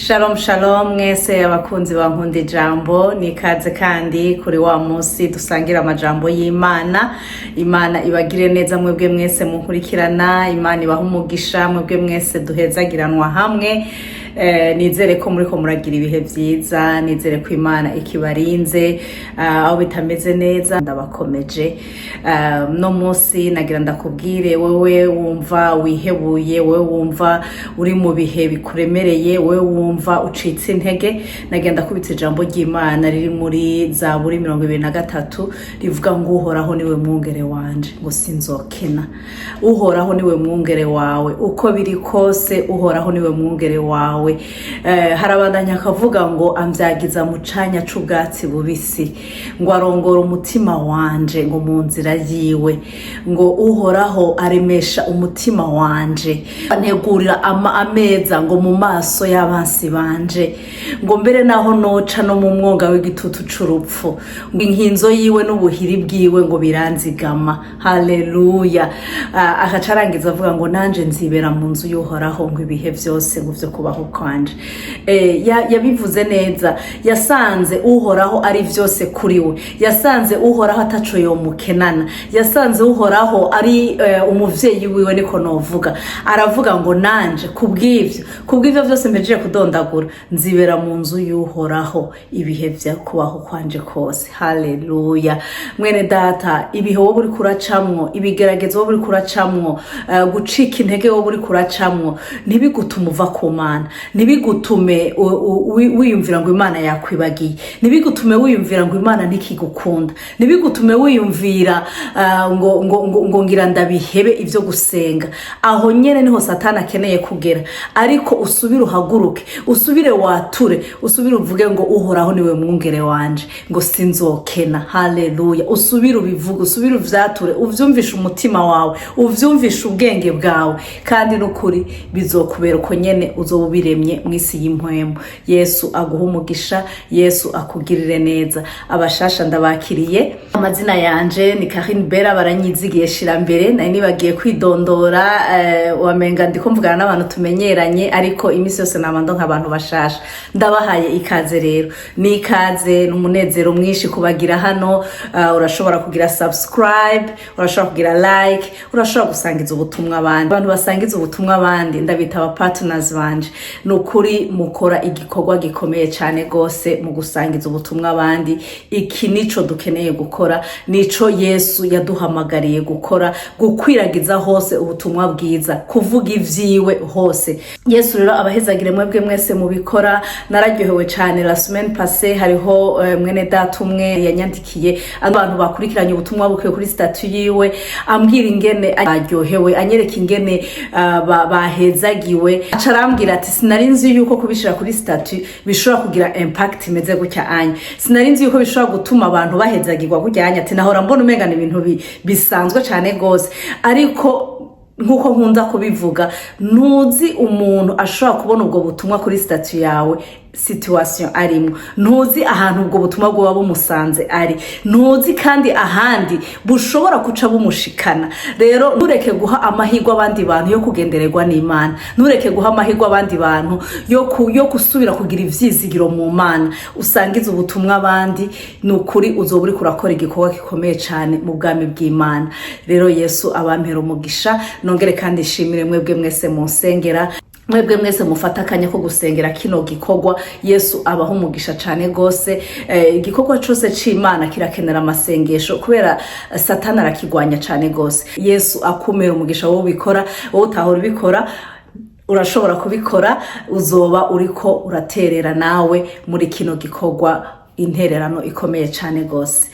Shalom shalom mwese abakunzi ba Nkunda Ijambo, nikaze kandi kuri wa munsi dusangira amajambo y'Imana. Imana ibagire neza mwebwe mwese munkurikirana, Imana ibaha umugisha mwebwe mwese duhezagiranwa hamwe. Nizere ko muriko muragira ibihe vyiza, nizere ko Imana ikibarinze. Aho bitameze neza ndabakomeje. No munsi nagira ndakubwire wewe wumva wihebuye, wewe wumva uri mu bihe bikuremereye, wewe wumva ucitse intege, nagira ndakubitse ijambo ry'Imana riri muri Zaburi 23, rivuga ngo: "Uhoraho niwe mwungere wanje, ngo sinzokena." Uhoraho niwe mwungere wawe, uko biri kose Uhoraho niwe mwungere wawe. Harabandanya akavuga ngo: "Ambyagiza mu canya c'ubwatsi bubisi," ngo: "Arongora umutima wanje," ngo, "mu nzira yiwe," ngo: "Uhoraho aremesha umutima wanje, antegurira ameza," ngo, "mu maso y'abansi banje," ngo: "Mbere naho noca no mu mwonga w'igitutu c'urupfu," ngo: "Inkinzo yiwe n'ubuhiri bwiwe," ngo, "biranzigama." Haleluya! Agaca arangiza avuga ngo: "Nanje nzibera mu nzu y'Uhoraho," ngo, "ibihe vyose," ngo, "vyo kubaho kwanje." Yabivuze neza, yasanze Uhoraho ari vyose kuri we, yasanze Uhoraho ataco yomukenana, yasanze Uhoraho ari umuvyeyi wiwe, niko novuga. Aravuga ngo: "Nanje kubw'ivyo vyose mpejeje kudondagura, nzibera mu nzu y'Uhoraho ibihe vyo kubaho kwanje kose." Haleluya! Mwene data, ibihe wowe uriko uracamwo, ibigeragezo wowe uriko uracamwo, gucika intege wowe uriko uracamwo, ntibigutume uva ku Mana, ntibigutume wiyumvira ngo Imana yakwibagiye, ntibigutume wiyumvira ngo Imana ntikigukunda, ntibigutume wiyumvira ngo ngira ndabihebe ibyo gusenga. Aho nyene niho Satani akeneye kugera, ariko usubire uhaguruke, usubire wature, usubire uvuge ngo: "Uhoraho niwe mwungere wanje," ngo: "Sinzokena." Haleluya! Usubire ubivuge, usubire uvyature, uvyumvishe umutima wawe, uvyumvishe ubwenge bwawe, kandi n'ukuri bizokubera uko nyene uzoba ubiremye mw'isi y'impwemu. Yesu aguha umugisha, Yesu akugirire neza. Abashasha ndabakiriye, amazina yanje ni Karine Bera, baranyizigiye shira mbere. Nari nibagiye kwidondora, wamenga ndiko mvugana n'abantu tumenyeranye, ariko iminsi yose nama ndonka abantu bashasha. Ndabahaye ikaze rero, ni ikaze, ni umunezero mwinshi kubagira hano. Urashobora kugira subscribe, urashobora kugira like, urashobora gusangiza ubutumwa abandi. Abantu basangiza ubutumwa abandi ndabita aba partners banje. Ni ukuri mukora igikorwa gikomeye cyane gose mu gusangiza ubutumwa abandi. Iki nico dukeneye gukora, nico Yesu yaduhamagariye gukora: gukwiragiza hose ubutumwa bwiza, kuvuga ivyiwe hose. Yesu rero abahezagire mwebwe mwese mubikora. Nararyohewe cyane la semaine passée, hariho mwene data umwe yanyandikiye, abantu bakurikiranye ubutumwa bukuye kuri statut yiwe, ambwira ingene aryohewe, anyereka ingene bahezagiwe. Aca arambwira ati: "Sinari nzi yuko kubishira kuri statut bishobora kugira impact imeze gutya anya, sinari nzi yuko bishobora gutuma abantu bahezagirwa gutya anya." Ati: "Nahora mbona umenga ni ibintu bisanzwe cyane gose." Ariko nk'uko nkunda kubivuga, ntuzi umuntu ashobora kubona ubwo butumwa kuri statut yawe situation arimo, ntuzi ahantu ubwo butumwa bwoba bumusanze ari, ntuzi kandi ahandi bushobora guca bumushikana. Rero ntureke guha amahirwe abandi bantu yo kugendererwa n'Imana, ntureke guha amahirwe abandi bantu yo gusubira kugira ivyizigiro mu Mana. Usangize ubutumwa abandi, ni ukuri uzoba uriko urakora igikorwa gikomeye cyane mu bwami bw'Imana. Rero Yesu abampera umugisha. Nongere kandi nshimire mwebwe mwese munsengera, mwebwe mwese mufata akanya ko gusengera kino gikorwa. Yesu abaho umugisha cyane rwose. Igikorwa cyose c'Imana kirakenera amasengesho, kubera Satani arakigwanya cyane rwose. Yesu akumera umugisha wowe ubikora. Wowe utahora ubikora, urashobora kubikora, uzoba uriko uraterera nawe muri kino gikorwa intererano ikomeye cyane rwose.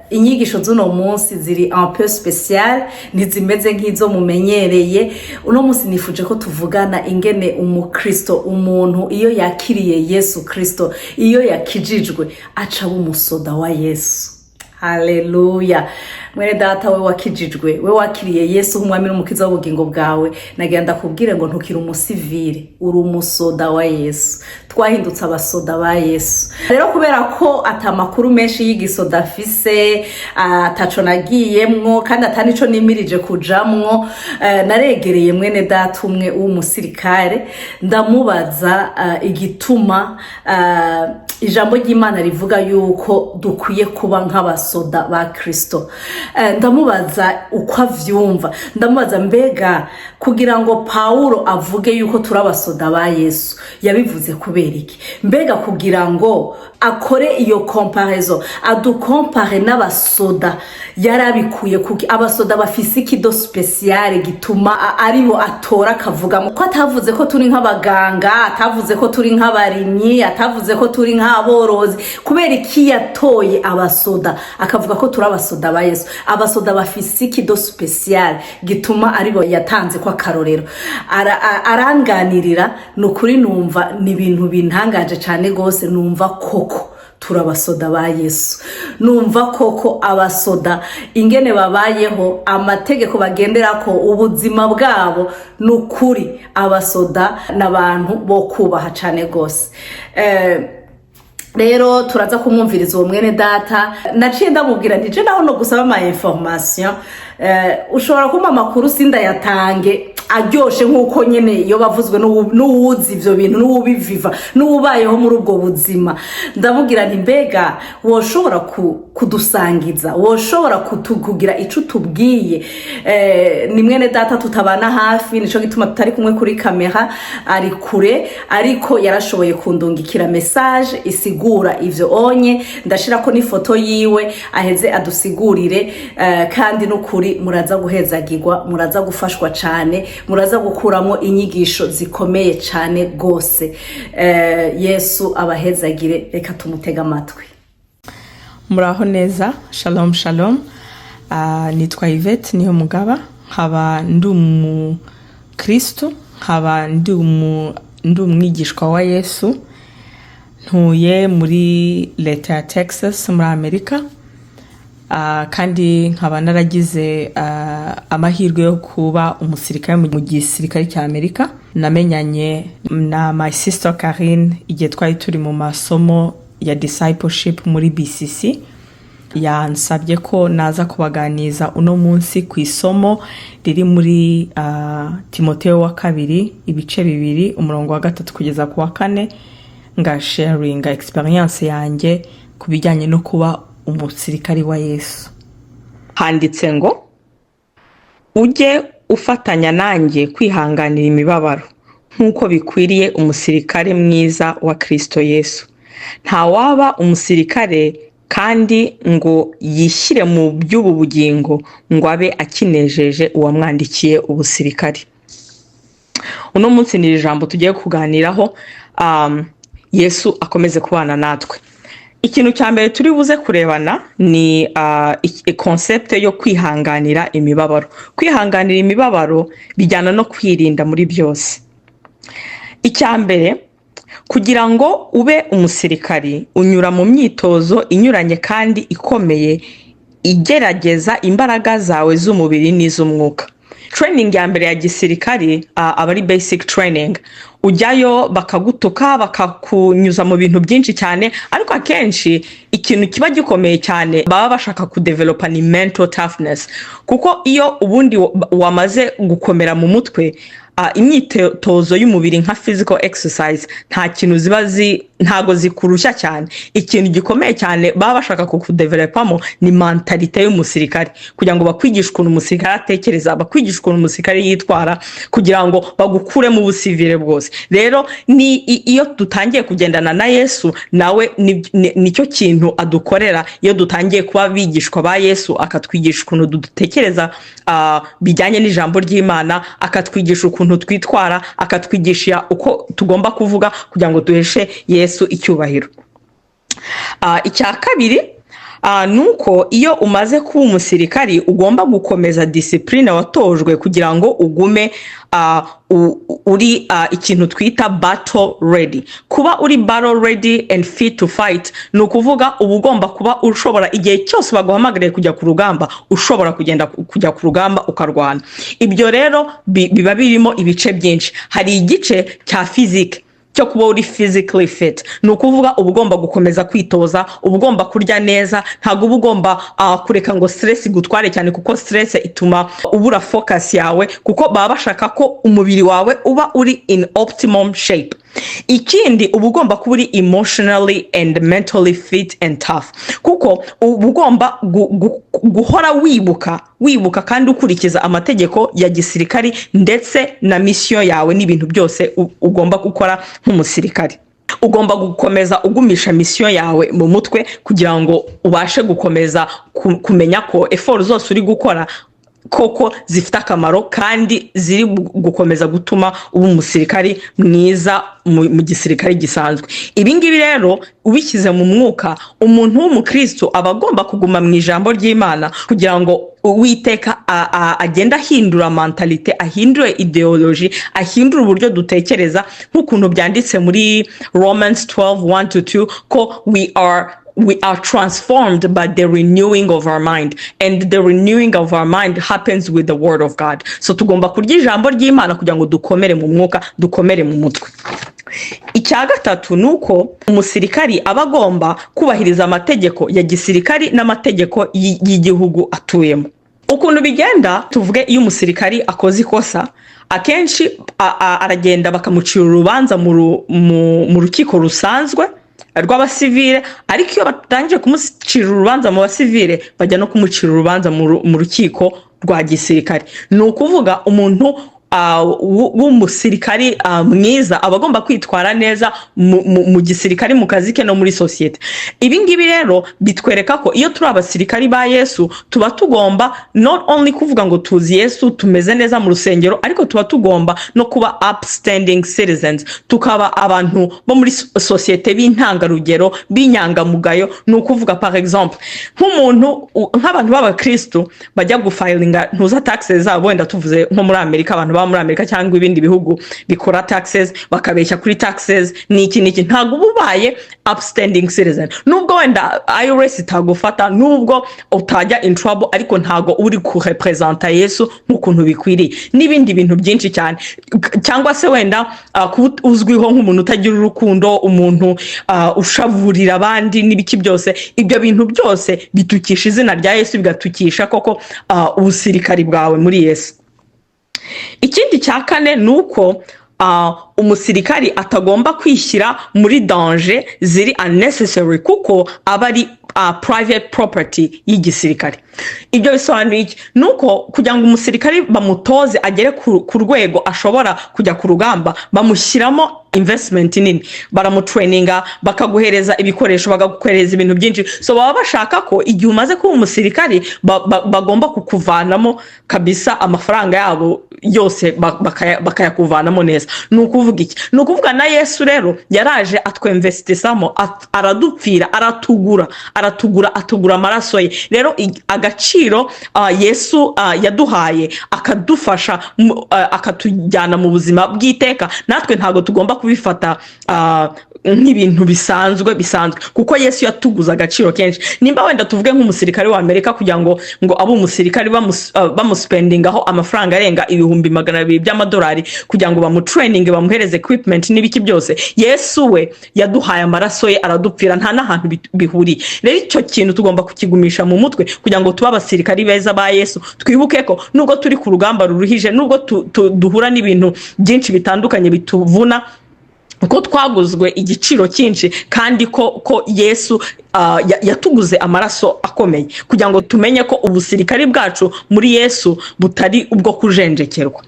Inyigisho z'uno munsi ziri un peu spécial, ntizimeze nk'izo mumenyereye. Uno munsi nifuje ko tuvugana ingene umukristo, umuntu iyo yakiriye Yesu Kristo, iyo yakijijwe, aca aba umusoda wa Yesu. Haleluya! Haleluya! Mwene data, we wakijijwe, we wakiriye Yesu nk'Umwami n'Umukiza w'ubugingo bwawe, nagira ndakubwire ngo ntukiri umusivile, uri umusoda wa Yesu. Twahindutse abasoda ba Yesu. Rero kubera ko ata makuru menshi y'igisoda afise, ataco nagiyemwo kandi ata nico nimirije kujamwo, naregereye mwene data umwe w'umusirikare, ndamubaza igituma ijambo ry'Imana rivuga yuko dukwiye kuba nk'abasoda ba Kristo. Ndamubaza uko avyumva, ndamubaza: mbega kugira ngo Pawulo avuge yuko turi abasoda ba Yesu, yabivuze kubera iki? Mbega kugira ngo akore iyo comparaison, adukompare n'abasoda, yarabikuye kuki? Abasoda bafise iki de spécial gituma aribo atora akavuga? Ko atavuze ko turi nk'abaganga, atavuze ko turi nk'abarimyi, atavuze ko turi nk'aborozi, kubera iki yatoye abasoda akavuga ko turi abasoda ba Yesu? Abasoda bafise iki de spécial gituma aribo yatanze ko akarorero? Aranganirira. Ni ukuri numva ni ibintu bintangaje cyane rwose. Numva koko turi abasoda ba Yesu. Numva koko abasoda ingene babayeho, amategeko bagenderako, ubuzima bwabo, ni ukuri abasoda n'abantu bo kubaha cyane rwose. Rero turaza kumwumviriza uwo mwene data. Naciye ndamubwira nti: je naho no gusaba ama information, ushobora kumpa amakuru, sindayatange aryoshe nk'uko nyene iyo bavuzwe n'uwuzi ivyo bintu, n'uwubiviva, n'uwubayeho muri ubwo buzima. Ndamubwira nti: mbega woshobora kudusangiza, woshobora kugira ico utubwiye? Ni mwene data tutabana hafi, nico gituma tutari kumwe kuri kamera, ari kure, ariko yarashoboye kundungikira message isigura ivyo onye. Ndashirako n'ifoto yiwe, aheze adusigurire. Kandi n'ukuri muraza guhezagirwa, muraza gufashwa cane, muraza gukuramo inyigisho zikomeye cane gose. Yesu abahezagire. Reka tumutege amatwi. Muraho neza, shalom shalom. Nitwa Yvette Niyo Mugaba, nkaba ndi umukristo, nkaba ndi umwigishwa wa Yesu. Ntuye muri leta ya Texas muri Amerika. Kandi nkaba naragize amahirwe yo kuba umusirikare mu gisirikare cya Amerika. Namenyanye na my sister Karine igihe twari turi mu masomo ya discipleship muri BCC. Yansabye ko naza kubaganiza uno munsi ku isomo riri muri Timoteo wa kabiri, ibice 2, umurongo wa 3 kugeza ku wa 4, ngasharinga experience yanjye ku bijyanye no kuba umusirikari wa Yesu. Handitse ngo: "Ujye ufatanya nanjye kwihanganira imibabaro nk'uko bikwiriye umusirikare mwiza wa Kristo Yesu. Ntawaba umusirikare kandi ngo yishyire mu by'ubu bugingo ngo abe akinejeje uwamwandikiye ubusirikare." Uno munsi ni ijambo tugiye kuganiraho. Yesu akomeze kubana natwe. Ikintu cya mbere turi buze kurebana ni concept yo kwihanganira imibabaro. Kwihanganira imibabaro bijyana no kwirinda muri byose. Icya mbere, kugira ngo ube umusirikari unyura mu myitozo inyuranye kandi ikomeye igerageza imbaraga zawe z'umubiri n'iz'umwuka. Training ya mbere ya gisirikari aba ari basic training. Ujyayo bakagutuka, bakakunyuza mu bintu byinshi cyane, ariko akenshi ikintu kiba gikomeye cyane baba bashaka kudevelopa ni mental toughness, kuko iyo ubundi wamaze gukomera mu mutwe, imyitozo y'umubiri nka physical exercise nta kintu ziba zi, ntago zikurushya cyane. Ikintu gikomeye cyane baba bashaka kukudevelopamo ni mentalité y'umusirikare, kugira ngo bakwigishe ukuntu umusirikare atekereza, bakwigishe ukuntu umusirikare yitwara, kugira ngo bagukuremo ubusivire bwose. Rero ni iyo dutangiye kugendana na Yesu, nawe nicyo kintu adukorera. Iyo dutangiye kuba abigishwa ba Yesu, akatwigisha ukuntu dutekereza bijyanye n'ijambo ry'Imana, akatwigisha ukuntu twitwara, akatwigisha uko tugomba kuvuga kugira ngo duheshe Yesu icyubahiro. Icya kabiri, Nuko iyo umaze kuba umusirikari, ugomba gukomeza discipline watojwe kugira ngo ugume uri ikintu twita battle ready. Kuba uri battle ready and fit to fight ni ukuvuga uba ugomba kuba ushobora, igihe cyose baguhamagariye kujya ku rugamba, ushobora kugenda kujya ku rugamba ukarwana. Ibyo rero biba birimo ibice byinshi. Hari igice cya physique, cyo kuba uri physically fit. Ni ukuvuga uba ugomba gukomeza kwitoza, uba ugomba kurya neza, ntabwo uba ugomba kureka ngo stress igutware cyane, kuko stress ituma ubura focus yawe, kuko baba bashaka ko umubiri wawe uba uri in optimum shape. Ikindi, uba ugomba kuba uri emotionally and mentally fit and tough, kuko uba ugomba guhora wibuka kandi ukurikiza amategeko ya gisirikari ndetse na mission yawe n'ibintu byose ugomba gukora nk'umusirikari. Ugomba gukomeza ugumisha mission yawe mu mutwe kugira ngo ubashe gukomeza kumenya ko effort zose uri gukora koko zifite akamaro kandi ziri gukomeza gutuma uba umusirikari mwiza mu gisirikare gisanzwe. Ibi ngibi rero ubishyize mu mwuka, umuntu w'umukristo aba agomba kuguma mu ijambo ry'Imana kugira ngo Uwiteka agende ahindura mentalité, ahindure idéologie, ahindure uburyo dutekereza, nk'ukuntu byanditse muri Romans 12 1 to 2 ko we are transformed by the renewing of our mind, and the renewing of our mind happens with the word of God. So tugomba kurya ijambo ry'Imana kugira ngo dukomere mu mwuka, dukomere mu mutwe. Icya gatatu ni uko umusirikari aba agomba kubahiriza amategeko ya gisirikari n'amategeko y'igihugu atuyemo. Ukuntu bigenda, tuvuge iyo umusirikari akoze ikosa, akenshi aragenda bakamucira urubanza mu rukiko rusanzwe rw'abasivile. Ariko iyo batangije kumucira urubanza mu basivile, bajya no kumucira urubanza mu rukiko rwa gisirikare. Ni ukuvuga umuntu w'umusirikari mwiza aba agomba kwitwara neza mu gisirikari, mu kazi ke no muri sosiyete. Ibi ngibi rero bitwereka ko iyo turi abasirikari ba Yesu, tuba tugomba not only kuvuga ngo tuzi Yesu, tumeze neza mu rusengero, ariko tuba tugomba no kuba upstanding citizens, tukaba abantu bo muri sosiyete b'intangarugero, b'inyangamugayo. Ni ukuvuga, par exemple, nk'umuntu nk'abantu b'abakristu bajya gufilinga ntuza taxes zabo, wenda tuvuze nko muri Amerika, abantu baba muri Amerika cyangwa ibindi bihugu bikora taxes, bakabeshya kuri taxes n'iki n'iki, ntabwo uba ubaye upstanding citizen. Nubwo wenda IRS itagufata, nubwo utajya in trouble, ariko ntabwo uri kurepresenta Yesu nk'ukuntu bikwiriye, n'ibindi bintu byinshi cyane. Cyangwa se wenda kuba uzwiho nk'umuntu utagira urukundo, umuntu ushavurira abandi n'ibiki byose, ibyo bintu byose bitukisha izina rya Yesu, bigatukisha koko ubusirikari bwawe muri Yesu. Ikindi cya kane ni uko umusirikari atagomba kwishyira muri danger ziri unnecessary, kuko aba ari private property y'igisirikare. Ibyo bisobanuye iki? Ni uko kugira ngo umusirikari bamutoze agere ku rwego ashobora kujya ku rugamba, bamushyiramo investment nini, baramutraininga, bakaguhereza ibikoresho, bakaguhereza ibintu byinshi. So baba bashaka ko igihe umaze kuba umusirikari, bagomba kukuvanamo kabisa amafaranga yabo yose, bakayakuvanamo neza. Ni ukuvuga iki? Ni ukuvuga na Yesu rero yaraje atwinvestisamo, aradupfira, aratugura, aratugura, atugura amaraso ye. Rero agaciro Yesu yaduhaye, akadufasha akatujyana mu buzima bw'iteka, natwe ntabwo tugomba kubifata nk'ibintu bisanzwe, kuko Yesu yatuguze agaciro kenshi. Nimba wenda tuvuge nk'umusirikare wa Amerika, kugira ngo abe umusirikare bamuspendingaho amafaranga arenga 200,000 by'amadolari kugira ngo bamutraininge, bamuhereze equipment n'ibiki byose, Yesu we yaduhaye amaraso ye, aradupfira, nta n'ahantu bihuriye. Rero icyo kintu tugomba kukigumisha mu mutwe kugira ngo tube abasirikari beza ba Yesu. Twibuke ko nubwo turi ku rugamba ruruhije, nubwo duhura n'ibintu byinshi bitandukanye bituvuna, ko twaguzwe igiciro cyinshi, kandi ko Yesu yatuguze amaraso akomeye, kugira ngo tumenye ko ubusirikari bwacu muri Yesu butari ubwo kujenjekerwa.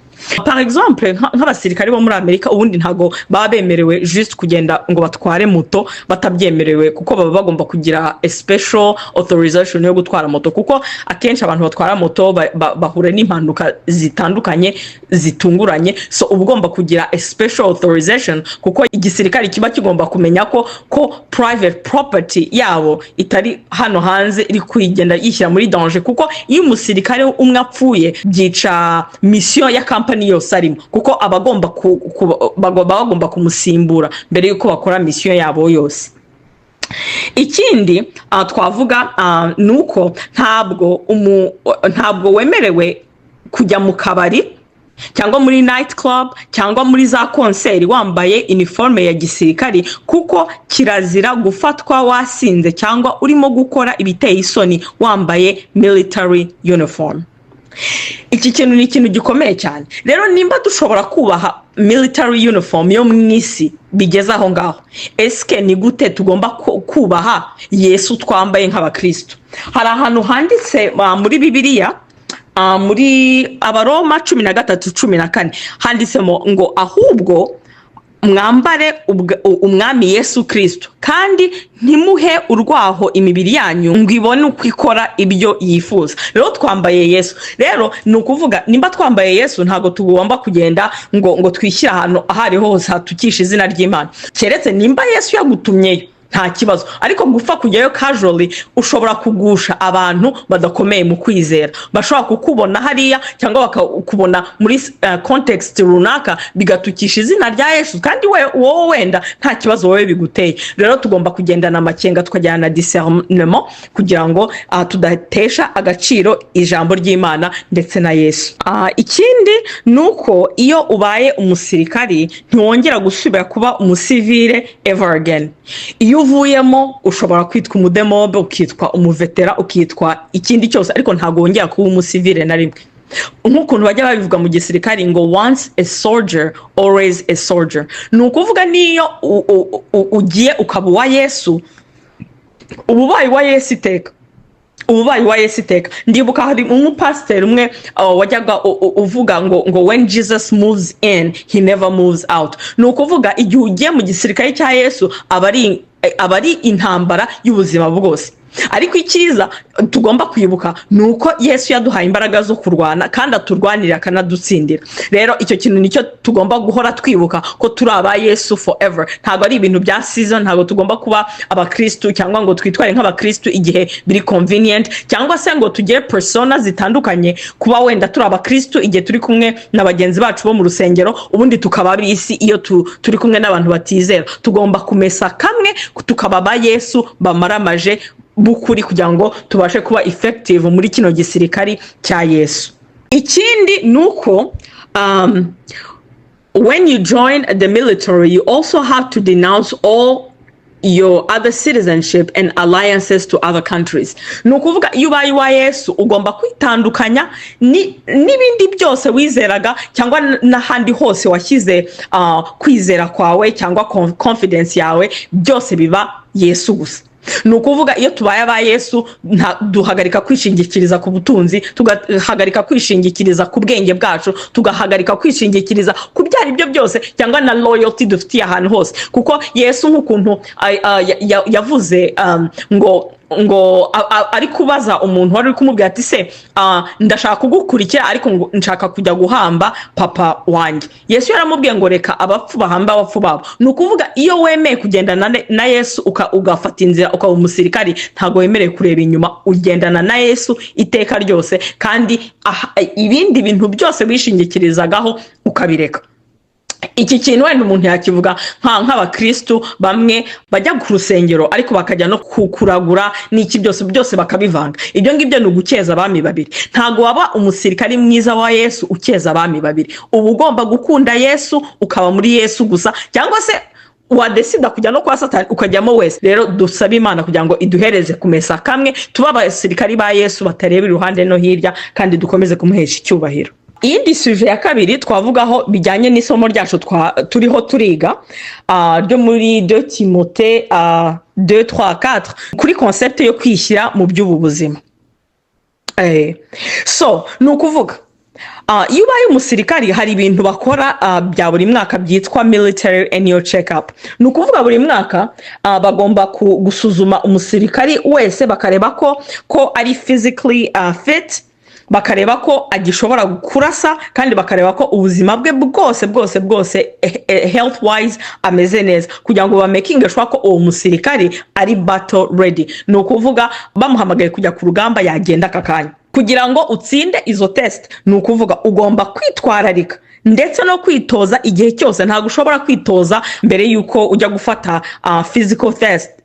Par exemple, nk'abasirikare bo muri Amerika, ubundi ntabwo baba bemerewe just kugenda ngo batware moto batabyemerewe, kuko baba bagomba kugira a special authorization yo gutwara moto, kuko akenshi abantu batwara moto bahura n'impanuka zitandukanye zitunguranye. So uba ugomba kugira a special authorization, kuko igisirikare kiba kigomba kumenya ko private property yabo itari hano hanze iri kugenda yishyira muri danger, kuko iyo umusirikare umwe apfuye byica mission ya kampani yose arimo, kuko aba agomba bagomba kumusimbura mbere y'uko bakora mission yabo yose. Ikindi twavuga ni uko ntabwo wemerewe kujya mu kabari cyangwa muri night club cyangwa muri za concert wambaye uniforme ya gisirikari, kuko kirazira gufatwa wasinze cyangwa urimo gukora ibiteye isoni wambaye military uniform. Iki kintu ni ikintu gikomeye cyane. Rero nimba dushobora kubaha military uniform yo mu isi bigeze aho ngaho, esike ni gute tugomba kubaha Yesu twambaye nk'abakristo? Hari ahantu handitse muri Bibiliya, muri Abaroma 13:14, handitsemo ngo: "Ahubwo mwambare Umwami Yesu Kirisito, kandi ntimuhe urwaho imibiri yanyu ngo ibone uko ikora ibyo yifuza." Rero twambaye Yesu. Rero ni ukuvuga, nimba twambaye Yesu, ntabwo tugomba kugenda ngo twishyire ahantu aho ariho hose hatukisha izina ry'Imana, keretse nimba Yesu yagutumyeyo, nta kibazo. Ariko gupfa kujyayo casually, ushobora kugusha abantu badakomeye mu kwizera, bashobora kukubona hariya cyangwa bakakubona muri context runaka, bigatukisha izina rya Yesu, kandi wowe wenda nta kibazo wowe biguteye. Rero tugomba kugendana amakenga, tukajyana na discernement, kugira ngo tudatesha agaciro ijambo ry'Imana ndetse na Yesu. Ikindi ni uko iyo ubaye umusirikari ntiwongera gusubira kuba umusivile ever again. Iyo uvuyemo ushobora kwitwa umudemobe, ukitwa umuvetera, ukitwa ikindi cyose, ariko ntabwo wongera kuba umusivile na rimwe. Nk'ukuntu bajya babivuga mu gisirikari ngo "Once a soldier, always a soldier." Ni ukuvuga niyo ugiye ukaba uwa Yesu, uba ubaye uwa Yesu iteka, uba ubaye uwa Yesu iteka. Ndibuka hari umupasiteri umwe wajyaga uvuga ngo "When Jesus moves in, he never moves out." Ni ukuvuga igihe ugiye mu gisirikare cya Yesu, aba ari intambara y'ubuzima bwose. Ariko icyiza tugomba kwibuka ni uko Yesu yaduhaye imbaraga zo kurwana, kandi aturwanirira akanadutsindira. Rero icyo kintu nicyo tugomba guhora twibuka, ko turi aba Yesu forever. Ntabwo ari ibintu bya season. Ntabwo tugomba kuba abakristu cyangwa ngo twitware nk'abakristu igihe biri convenient, cyangwa se ngo tugire persona zitandukanye, kuba wenda turi abakristu igihe turi kumwe na bagenzi bacu bo mu rusengero, ubundi tukaba ab'isi iyo turi kumwe n'abantu batizera. Tugomba kumesa kamwe, tukaba aba Yesu bamaramaje b'ukuri, kugira ngo tubashe kuba effective muri kino gisirikari cya Yesu. Ikindi ni uko when you join the military, you also have to denounce all your other citizenship and alliances to other countries. Ni ukuvuga iyo ubaye uwa Yesu, ugomba kwitandukanya n'ibindi byose wizeraga cyangwa n'ahandi hose washyize kwizera kwawe cyangwa confidence yawe. Byose biba Yesu gusa. Ni ukuvuga iyo tubaye aba Yesu, duhagarika kwishingikiriza ku butunzi, tugahagarika kwishingikiriza ku bwenge bwacu, tugahagarika kwishingikiriza ku byo ari byo byose cyangwa na loyalty dufitiye ahantu hose. Kuko Yesu nk'ukuntu yavuze ngo ari kubaza umuntu wari uri kumubwira ati: "Se ndashaka kugukurikira, ariko ngo nshaka kujya guhamba papa wanjye." Yesu yaramubwiye ngo: "Reka abapfu bahamba abapfu babo." Ni ukuvuga iyo wemeye kugendana na Yesu, ugafata inzira ukaba umusirikari, ntabwo wemerewe kureba inyuma. Ugendana na Yesu iteka ryose, kandi ibindi bintu byose wishingikirizagaho ukabireka. Iki kintu wenda umuntu yakivuga nk'abakristu bamwe bajya ku rusengero ariko bakajya no kuragura n'iki, byose byose bakabivanga. Ibyo ngibyo ni ugukeza abami babiri. Ntabwo waba umusirikari mwiza wa Yesu ukeza abami babiri. Uba ugomba gukunda Yesu, ukaba muri Yesu gusa, cyangwa se wadesida kujya no kwa Satani ukajyamo wese. Rero dusabe Imana kugira ngo iduhereze kumesa kamwe, tube abasirikari ba Yesu batareba iruhande no hirya, kandi dukomeze kumuhesha icyubahiro. Iyindi sujet ya kabiri twavugaho bijyanye n'isomo ryacu turiho turiga ryo muri 2 Timote 2 3 4, kuri concept yo kwishyira mu by'ubu buzima. So ni ukuvuga Iyo ubaye umusirikari, hari ibintu bakora bya buri mwaka byitwa military annual check up. Ni ukuvuga buri mwaka bagomba gusuzuma umusirikari wese, bakareba ko ari physically fit, bakareba ko agishobora kurasa, kandi bakareba ko ubuzima bwe bwose bwose bwose, health wise, ameze neza, kugira ngo bamakinge sure ko uwo musirikari ari battle ready. Ni ukuvuga bamuhamagaye kujya ku rugamba, yagenda aka kanya. Kugira ngo utsinde izo test, ni ukuvuga ugomba kwitwararika ndetse no kwitoza igihe cyose. Ntabwo ushobora kwitoza mbere y'uko ujya gufata physical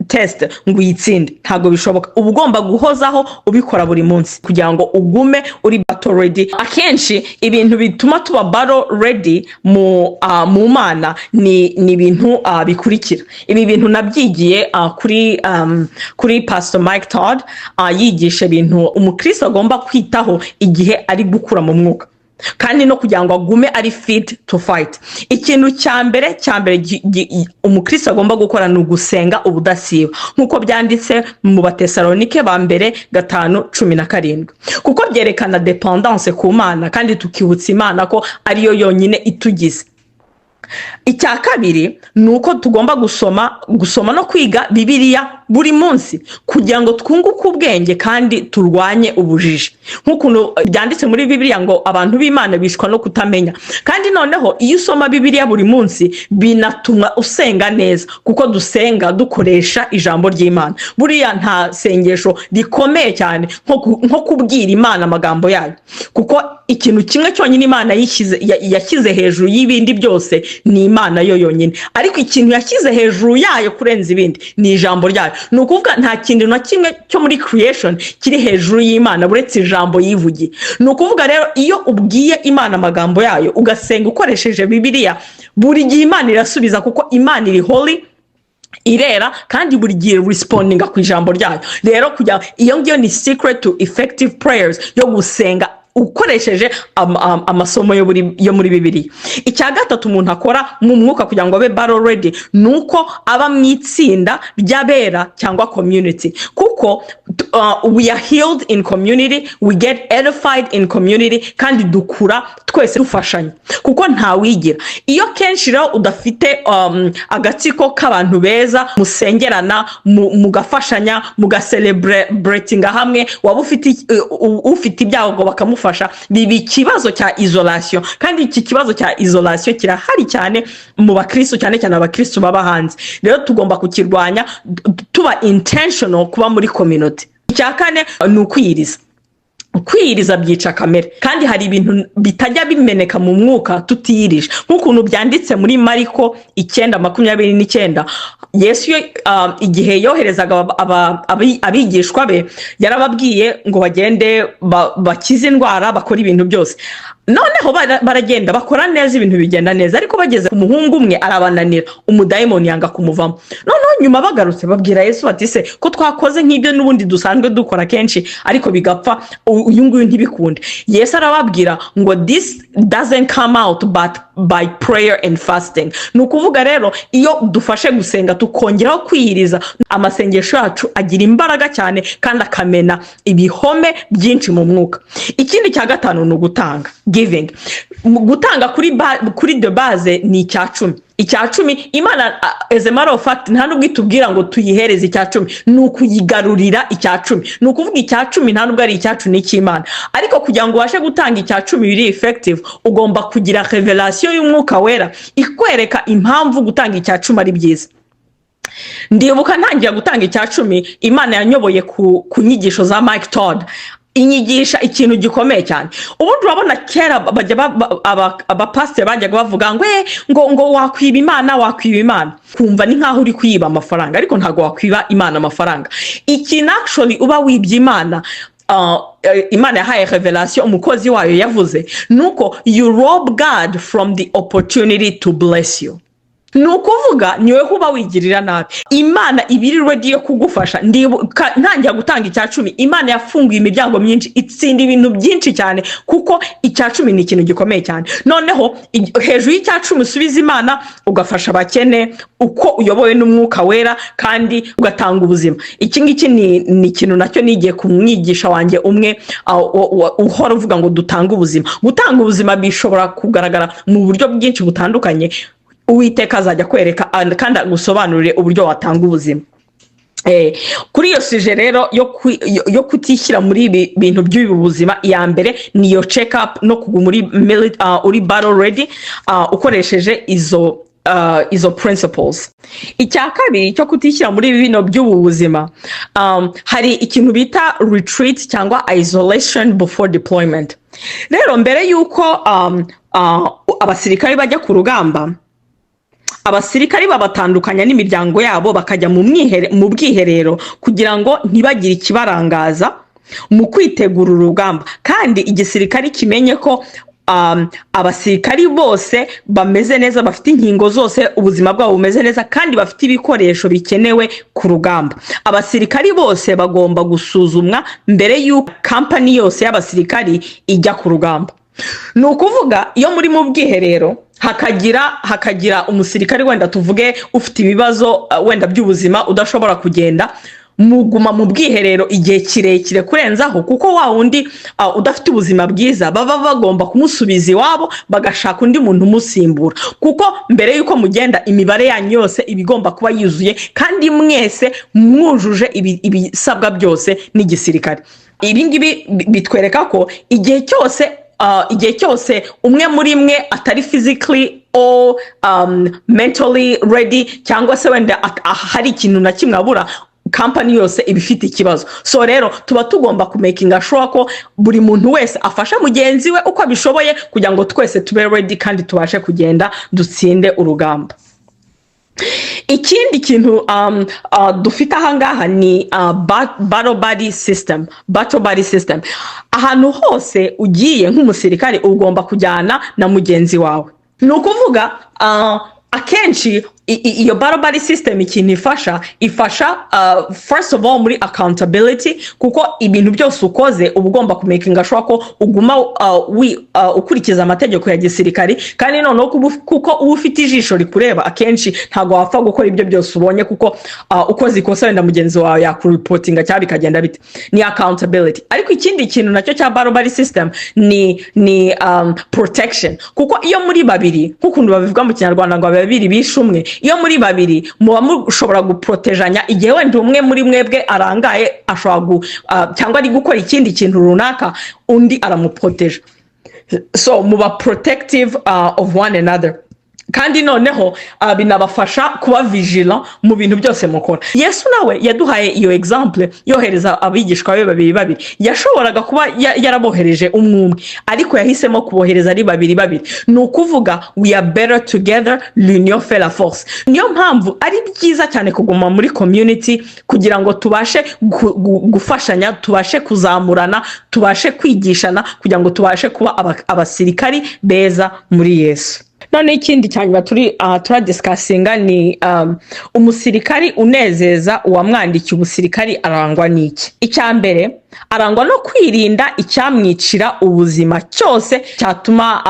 test ngo uyitsinde, ntabwo bishoboka. Uba ugomba guhozaho ubikora buri munsi kugira ngo ugume uri battle ready. Akenshi ibintu bituma tuba battle ready mu Mana ni ibintu bikurikira. Ibi bintu nabyigiye kuri Pastor Mike Todd, yigisha ibintu umukristo agomba kwitaho igihe ari gukura mu mwuka kandi no kugira ngo agume ari fit to fight. Ikintu cya mbere umukristo agomba gukora ni ugusenga ubudasiba, nk'uko byanditse mu Batesalonike ba mbere 5:17, kuko byerekana dependance ku Mana kandi tukibutsa Imana ko ariyo yonyine itugize. Icya kabiri ni uko tugomba gusoma no kwiga Bibiliya buri munsi kugira ngo twunguke ubwenge kandi turwanye ubujiji, nk'ukuntu byanditse muri Bibiliya ngo abantu b'Imana bishwa no kutamenya. Kandi noneho iyo usoma Bibiliya buri munsi, binatuma usenga neza, kuko dusenga dukoresha ijambo ry'Imana. Buriya nta sengesho rikomeye cyane nko kubwira Imana amagambo yayo, kuko ikintu kimwe cyonyine Imana yashyize hejuru y'ibindi byose ni Imana yo yonyine, ariko ikintu yashyize hejuru yayo kurenza ibindi ni ijambo ryayo. Ni ukuvuga nta kintu na kimwe cyo muri creation kiri hejuru y'Imana uretse ijambo yivugiye. Ni ukuvuga rero iyo ubwiye Imana amagambo yayo, ugasenga ukoresheje Bibiliya, buri gihe Imana irasubiza, kuko Imana iri holy, irera, kandi buri gihe respondinga ku ijambo ryayo. Rero kujya iyo ngiyo ni secret to effective prayers, yo gusenga ukoresheje amasomo yo muri Bibiliya. Icya gatatu umuntu akora mu mwuka kugira ngo abe battle ready ni uko aba mu itsinda ry'abera cyangwa community, kuko we are healed in community, we get edified in community, kandi dukura twese dufashanya, kuko ntawigira. Iyo kenshi rero udafite agatsiko k'abantu beza musengerana, mugafashanya, mugaselebratinga hamwe, waba ufite ibyago bakamufasha, biba ikibazo cya isolation. Kandi iki kibazo cya isolation kirahari cyane mu bakristo, cyane cyane abakristo baba hanze. Rero tugomba kukirwanya tuba intentional kuba muri community. Icya kane ni ukwiyiriza. Kwiyiriza byica kamere, kandi hari ibintu bitajya bimeneka mu mwuka tutiyirije, nk'ukuntu byanditse muri Mariko 9:29. Yesu igihe yoherezaga abigishwa be, yarababwiye ngo bagende bakize indwara, bakore ibintu byose. Noneho baragenda, bakora neza, ibintu bigenda neza, ariko bageze ku muhungu umwe arabananira, umudayimoni yanga kumuvamo. Noneho nyuma bagarutse babwira Yesu bati: "Se ko twakoze nk'ibyo n'ubundi dusanzwe dukora kenshi, ariko bigapfa, uyu nguyu ntibikunde?" Yesu arababwira ngo: "This doesn't come out but by prayer and fasting." Ni ukuvuga rero iyo dufashe gusenga tukongeraho kwiyiriza, amasengesho yacu agira imbaraga cyane kandi akamena ibihome byinshi mu mwuka. Ikindi cya gatanu ni ugutanga, giving. Mu gutanga kuri de base ni icya cumi. Icya cumi Imana, as a matter of fact, nta nubwo itubwira ngo tuyihereze icya cumi, ni ukuyigarurira icya cumi. Ni ukuvuga icya cumi nta nubwo ari icyacu, ni icy'Imana. Ariko kugira ngo ubashe gutanga icya cumi biri effective, ugomba kugira revelation y'Umwuka Wera ikwereka impamvu gutanga icya cumi ari byiza. Ndibuka ntangira gutanga icya cumi, Imana yanyoboye ku nyigisho za Mike Todd, inyigisha ikintu gikomeye cyane. Ubundi urabona kera bajya abapasiteri bajyaga bavuga ngo ngo wakwiba Imana, wakwiba Imana, kumva ni nkaho uri kuyiba amafaranga, ariko ntabwo wakwiba Imana amafaranga. Ikintu actually uba wibye Imana, Imana yahaye revelation umukozi wayo yavuze, ni uko you rob God from the opportunity to bless you. Ni ukuvuga ni wowe uba wigirira nabi. Imana iba iri ready yo kugufasha. Ndibuka ntangira gutanga icya cumi, Imana yafunguye imiryango myinshi, itsinda ibintu byinshi cyane, kuko icya cumi ni ikintu gikomeye cyane. Noneho hejuru y'icya cumi usubiza Imana, ugafasha abakene uko uyobowe n'Umwuka Wera, kandi ugatanga ubuzima. Iki ngiki ni ikintu nacyo nigiye ku mwigisha wanjye umwe uhora uvuga ngo dutange ubuzima. Gutanga ubuzima bishobora kugaragara mu buryo bwinshi butandukanye. Uwiteka azajya kwereka kandi agusobanurire uburyo watanga ubuzima. Kuri iyo sujet rero yo kutishyira muri ibi bintu by'ubu buzima, iya mbere ni iyo check up no kuguma uri battle ready, ukoresheje izo principles. Icya kabiri cyo kutishyira muri bino by'ubu buzima, hari ikintu bita retreat cyangwa isolation before deployment. Rero mbere y'uko abasirikare bajya ku rugamba, abasirikari babatandukanya n'imiryango yabo, bakajya mu bwiherero kugira ngo ntibagire ikibarangaza mu kwitegura urugamba, kandi igisirikari kimenye ko abasirikari bose bameze neza, bafite inkingo zose, ubuzima bwabo bumeze neza, kandi bafite ibikoresho bikenewe ku rugamba. Abasirikari bose bagomba gusuzumwa mbere y'uko company yose y'abasirikari ijya ku rugamba. Ni ukuvuga iyo muri mu bwiherero hakagira umusirikari wenda tuvuge ufite ibibazo wenda by'ubuzima, udashobora kugenda, muguma mu bwiherero igihe kirekire kurenzaho, kuko wa wundi udafite ubuzima bwiza baba bagomba kumusubiza iwabo, bagashaka undi muntu umusimbura, kuko mbere y'uko mugenda imibare yanyu yose iba igomba kuba yuzuye kandi mwese mwujuje ibisabwa byose n'igisirikare. Ibi ngibi bitwereka ko igihe cyose umwe muri mwe atari physically or mentally ready, cyangwa se wenda hari ikintu na kimwe abura, company yose iba ifite ikibazo. So rero tuba tugomba kumakinga sure ko buri muntu wese afasha mugenzi we uko abishoboye, kugira ngo twese tube ready kandi tubashe kugenda dutsinde urugamba. Ikindi kintu dufite ahangaha ni battle buddy system. Battle buddy system, ahantu hose ugiye nk'umusirikare ugomba kujyana na mugenzi wawe. Ni ukuvuga akenshi iyo battle buddy system ikintu ifasha, first of all muri accountability, kuko ibintu byose ukoze uba ugomba kumakinga sure ko uguma ukurikiza amategeko ya gisirikari. Kandi noneho kuko uba ufite ijisho rikureba, akenshi ntabwo wapfa gukora ibyo byose ubonye, kuko ukoze ikosa wenda mugenzi wawe yakureportinga cyangwa bikagenda bite. Ni accountability. Ariko ikindi kintu nacyo cya battle buddy system ni protection, kuko iyo muri babiri, nk'ukuntu babivuga mu Kinyarwanda ngo babiri bishe umwe, iyo muri babiri muba mushobora guprotejanya. Igihe wenda umwe muri mwebwe arangaye, ashobora cyangwa ari gukora ikindi kintu runaka, undi aramuproteja. So muba protective of one another, kandi noneho binabafasha kuba vigilant mu bintu byose mukora. Yesu nawe yaduhaye iyo example, yohereza abigishwa be babiri babiri. Yashoboraga kuba yarabohereje umwe umwe, ariko yahisemo kubohereza ari babiri babiri. Ni ukuvuga we are better together, l'union fait la force. Niyo mpamvu ari byiza cyane kuguma muri community, kugira ngo tubashe gufashanya, tubashe kuzamurana, tubashe kwigishana, kugira ngo tubashe kuba abasirikari beza muri Yesu. Noneho ikindi cya nyuma turi turadiscussinga ni umusirikari unezeza uwamwandikiye ubusirikari arangwa n'iki? Icya mbere, arangwa no kwirinda icyamwicira ubuzima cyose cyatuma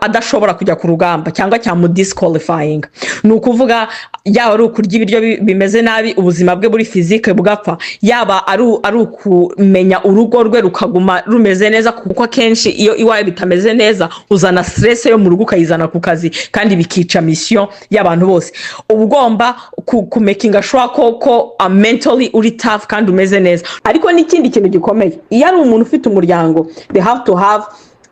adashobora kujya ku rugamba cyangwa cyamudisqualifyinga. Ni ukuvuga yaba ari ukurya ibiryo bimeze nabi, ubuzima bwe buri physique bugapfa, yaba ari ukumenya urugo rwe rukaguma rumeze neza, kuko akenshi iyo iwawe bitameze neza uzana stress yo mu rugo ukayizana ku kazi, kandi bikica mission y'abantu bose. Uba ugomba kumakinga sure ko mentally uri tough kandi umeze neza. Ariko n'ikindi kintu gikomeye, iyo ari umuntu ufite umuryango, they have to have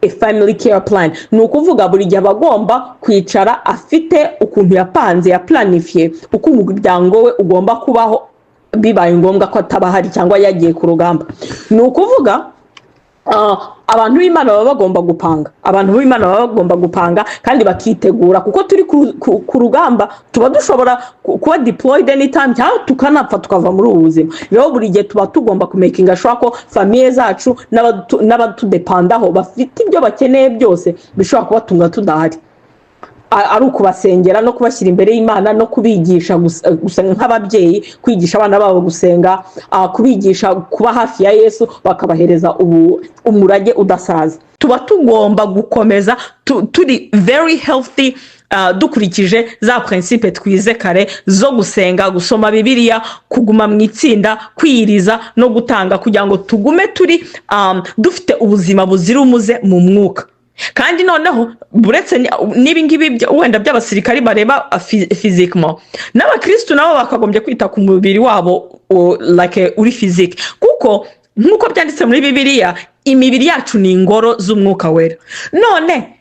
a family care plan. Ni ukuvuga buri gihe aba agomba kwicara afite ukuntu yapanze, yaplanifiye uko umuryango we ugomba kubaho bibaye ngombwa ko ataba ahari cyangwa yagiye ku rugamba. Ni ukuvuga abantu b'Imana baba bagomba gupanga, abantu b'Imana baba bagomba gupanga kandi bakitegura, kuko turi ku rugamba, tuba dushobora kuba deployed anytime cyangwa tukanapfa tukava muri ubu buzima. Rero buri gihe tuba tugomba kumakinga sure ko famille zacu n'abatudepandaho bafite ibyo bakeneye byose bishobora kubatunga tudahari. Ari ukubasengera no kubashyira imbere y'Imana no kubigisha gusenga nk'ababyeyi, kwigisha abana babo gusenga, kubigisha kuba hafi ya Yesu, bakabahereza umurage udasaza. Tuba tugomba gukomeza turi very healthy, dukurikije za principe twize kare zo gusenga, gusoma Bibiliya, kuguma mu itsinda, kwiyiriza no gutanga, kugira ngo tugume turi dufite ubuzima buzira umuze mu mwuka. Kandi noneho buretse n'ibi ngibi wenda by'abasirikari bareba physiquement, n'abakirisitu nabo bakagombye kwita ku mubiri wabo like uri physique, kuko nk'uko byanditse muri Bibiliya, imibiri yacu ni ingoro z'Umwuka Wera. None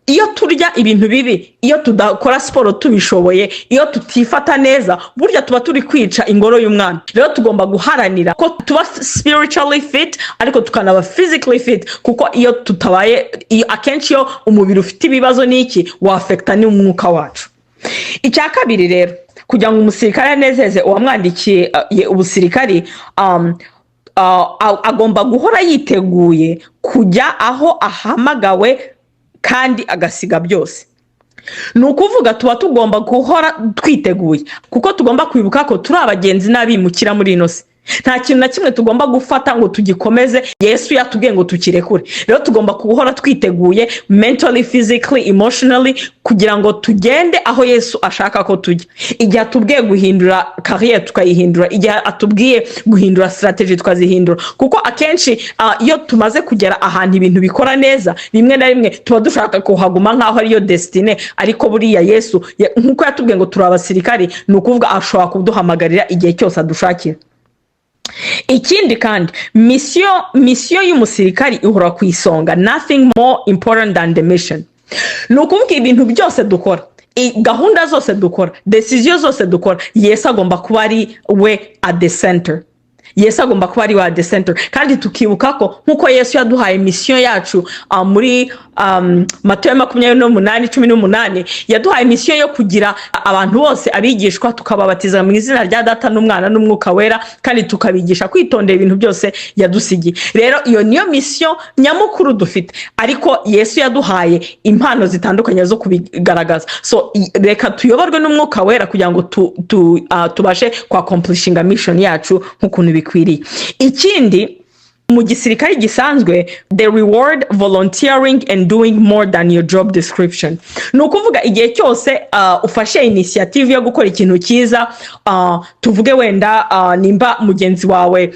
iyo turya ibintu bibi, iyo tudakora siporo tubishoboye, iyo tutifata neza, burya tuba turi kwica ingoro y'Umwami. Rero tugomba guharanira ko tuba spiritually fit ariko tukanaba physically fit, kuko iyo tutabaye akenshi iyo umubiri ufite ibibazo n'iki waffecta n'umwuka wacu. Icya kabiri rero, kugira ngo umusirikare anezeze uwamwandikiye ubusirikari, agomba guhora yiteguye kujya aho ahamagawe kandi agasiga byose. Ni ukuvuga tuba tugomba guhora twiteguye, kuko tugomba kwibuka ko turi abagenzi n'abimukira muri ino si. Nta kintu na kimwe tugomba gufata ngo tugikomeze, Yesu yatubwiye ngo tukirekure. Rero tugomba guhora twiteguye mentally, physically, emotionally, kugira ngo tugende aho Yesu ashaka ko tujya. Igihe atubwiye guhindura carrière, tukayihindura. Igihe atubwiye guhindura strategy, tukazihindura, kuko akenshi iyo tumaze kugera ahantu ibintu bikora neza, rimwe na rimwe tuba dushaka kuhaguma nk'aho ariyo destiny. Ariko buriya Yesu nk'uko yatubwiye ngo turi abasirikari, ni ukuvuga ashobora kuduhamagarira igihe cyose adushakira. Ikindi kandi, mission y'umusirikari ihora ku isonga. Nothing more important than the mission. Ni ukuvuga ibintu byose dukora, gahunda zose dukora, decision zose dukora, Yesu agomba kuba ari we at the center. Yesu agomba kuba ari we at the center. Kandi tukibuka ko nk'uko Yesu yaduhaye mission yacu muri Matayo 28:18, yaduhaye mission yo kugira abantu bose abigishwa, tukababatiza mu izina rya Data n'Umwana n'Umwuka Wera, kandi tukabigisha kwitondera ibintu byose yadusigiye. Rero iyo niyo mission nyamukuru dufite, ariko Yesu yaduhaye impano zitandukanye zo kubigaragaza. So reka tuyoborwe n'Umwuka Wera kugira ngo tubashe kwaccomplishinga mission yacu nk'ukuntu bikwiriye. Ikindi, mu gisirikare gisanzwe, the reward volunteering and doing more than your job description. Ni ukuvuga igihe cyose ufashe initiative yo gukora ikintu cyiza, tuvuge wenda nimba mugenzi wawe